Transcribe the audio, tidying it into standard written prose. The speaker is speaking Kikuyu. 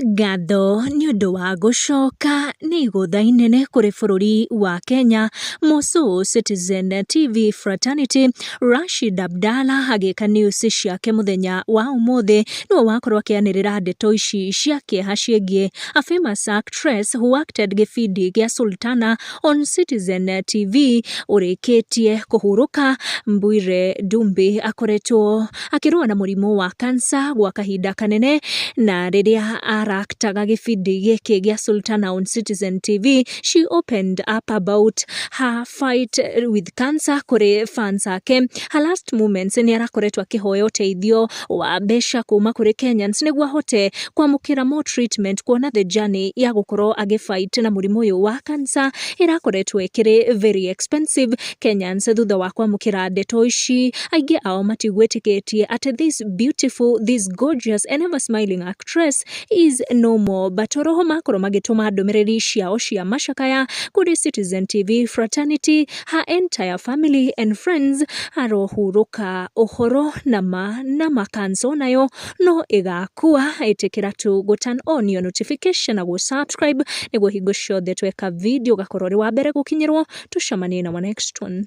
Ngatho nĩ ũndũ wa gũcoka nĩ igũtha inene kũrĩ bũrũri wa Kenya, Mũcũ Citizen TV Fraternity, Rashid Abdalla agĩka news ciake mũthenya wa ũmũthĩ nĩwe wakorwo akĩanĩrĩra ndeto ici cia kĩeha ciĩgiĩ a famous actress who acted gĩbindi gĩa Sultana on Citizen TV ũrĩkĩtie kũhurũka. Mbwire Dumbi akoretwo akĩrũa na mũrimũ wa cancer gwa kahinda kanene, na rĩrĩa araktaga gĩbindi gĩkĩ gĩa Sultana on Citizen TV, she opened up about her fight with cancer kũrĩ fans ake. Her last moments nĩ arakoretwo akĩhoya ũteithio wa mbeca kuma kũrĩ Kenyans nĩguo ahote kwamũkĩra more treatment, kuona the journey ya gũkorwo agĩfight na mũrimũ ũyũ wa cancer ĩrakoretwo ĩkĩrĩ very expensive. Kenyans thutha wa kwamũkĩra ndeto ici, aingĩ ao matigwĩtĩkĩtie atĩ this beautiful, this gorgeous and ever smiling actress is no more, but oroho makorwo magĩtũma ndũmĩrĩri ciao cia macakaya kũrĩ Citizen TV fraternity, her entire family and friends. Arohurũka ũhoro na ma na ma cancer nayo no ĩgakua. Ĩtĩkĩra tu gũ turn on your notification na gũ subscribe nĩguo hingo ciothe tweka video ũgakorwo ũrĩ wa mbere gũkinyĩrwo. Tũcemanie na wa next one.